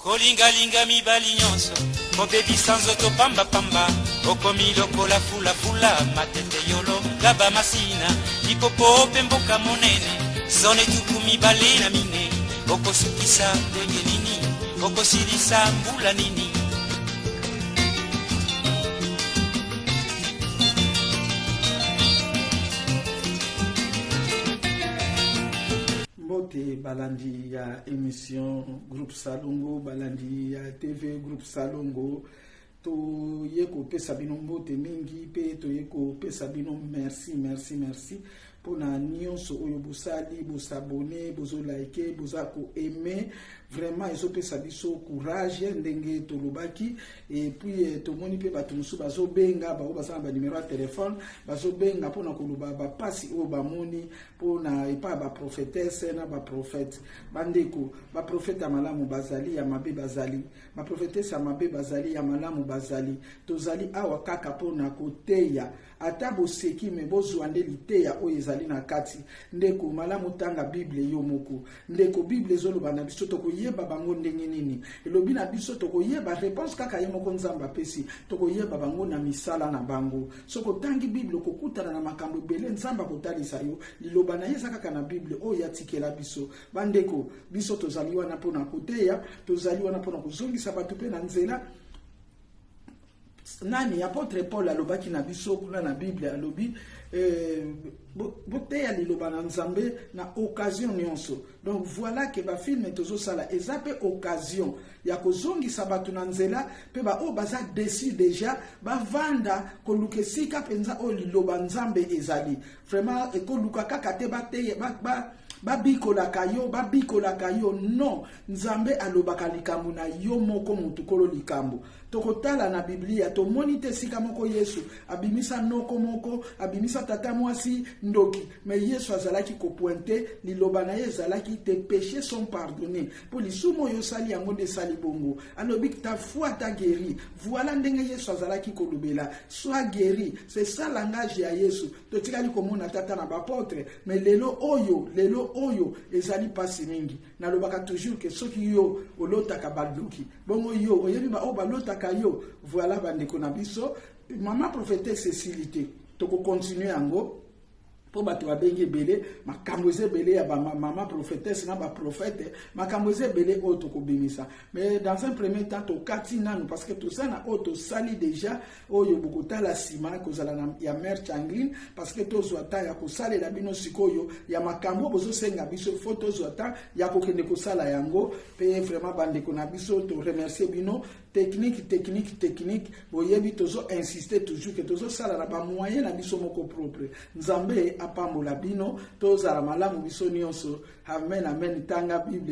Kolingalinga mibali nyonso, kobebisa nzoto pambapamba, okomi lokola fulafula, matete yolo, gaba masina, lipopo mpe mboka monene, zone 24, okosukisa ndenge nini, okosilisa mbula nini? Mbote balandi ya emission Groupe Salongo, balandi ya TV Groupe Salongo, toye kopesa bino mbote mingi mpe toye kopesa bino merci merci merci mpona nyonso oyo bosali, bosabone, bozolike, boza koaime, vraiment ezopesa biso courage ndenge tolobaki. Et puis eh, tomoni mpe bato mosusu bazobenga, bango baza na banimero ya telefone, bazobenga mpona koloba bapasi oyo bamoni mpona epai ya baprofetese na baprofete. Bandeko, baprofete ya malamu bazali, ya mabe bazali, baprofetese ya mabe bazali, ya malamu bazali. Tozali awa kaka mpona koteya. Ata boseki, me bozwa nde liteya oyo ezali na kati. Ndeko, malamu tanga Bible yo moko. Ndeko, Bible ezoloba na biso tokoyeba bango ndenge nini? Elobi na biso tokoyeba reponse kaka ye moko Nzambe apesi. Tokoyeba bango na misala na bango. Soki otangi Bible okokutana na makambo ebele, Nzambe akotalisa yo liloba na ye eza kaka na Bible oyo atikela biso. Bandeko, biso tozali wana mpona koteya, tozali wana mpona kozongisa bato mpe na nzela. Nani apotre Paul alobaki na biso kuna na Bible, alobi eh, boteya liloba na Nzambe na occasion nyonso. Donc voilà que ba film tozosala eza pe occasion ya kozongisa bato na nzela, pe ba oyo baza déçu déjà bavanda koluka esika mpenza oyo liloba Nzambe ezali. Vraiment ekoluka kaka te bateya babikolaka yo, babikolaka yo. Non, Nzambe alobaka likambo na yo moko motu kolo likambo. Tokotala na Biblia, tomoni te esika moko Yesu abimisa noko moko, abimisa tata mwasi ndoki, mais Yesu azalaki kopointe liloba na ye ezalaki te péchés sont pardonnés. Po lisumu oyo osali yango nde esali bongo. Alobi ta foi t'a guéri. Voilà ndenge Yesu azalaki kolobela, sois guéri. C'est ça langage ya Yesu. Totikali komona tata na bapotre, mais lelo oyo, lelo oyo ezali pasi mingi. Nalobaka toujours que soki yo olotaka bandoki, bongo yo oyebi ba oyo balotaka yo. Voilà bandeko na biso, mama prophétesse esili te, tokokontinue yango mpo bato babengi ebele, makambo eza ebele ya bamama prophétesse na baprophète, makambo eza ebele oyo tokobimisa. Mais dans un premier temps tokati nanu parce que toza na oyo tosali déjà, oyo bokotala nsima kozala na ya mère Changline, parce que tozwa temps ya kosalela bino sikoyo ya makambo bozosenga biso, faut tozwa temps ya kokende kosala yango. Pe vraiment bandeko na biso, to remercier bino. Technique, technique, technique, boyebi tozo insister toujours que tozosala na ba moyen na biso moko propre. Nzambe apambola bino, tozala malamu biso nyonso. Amen, amen. Tanga Bible.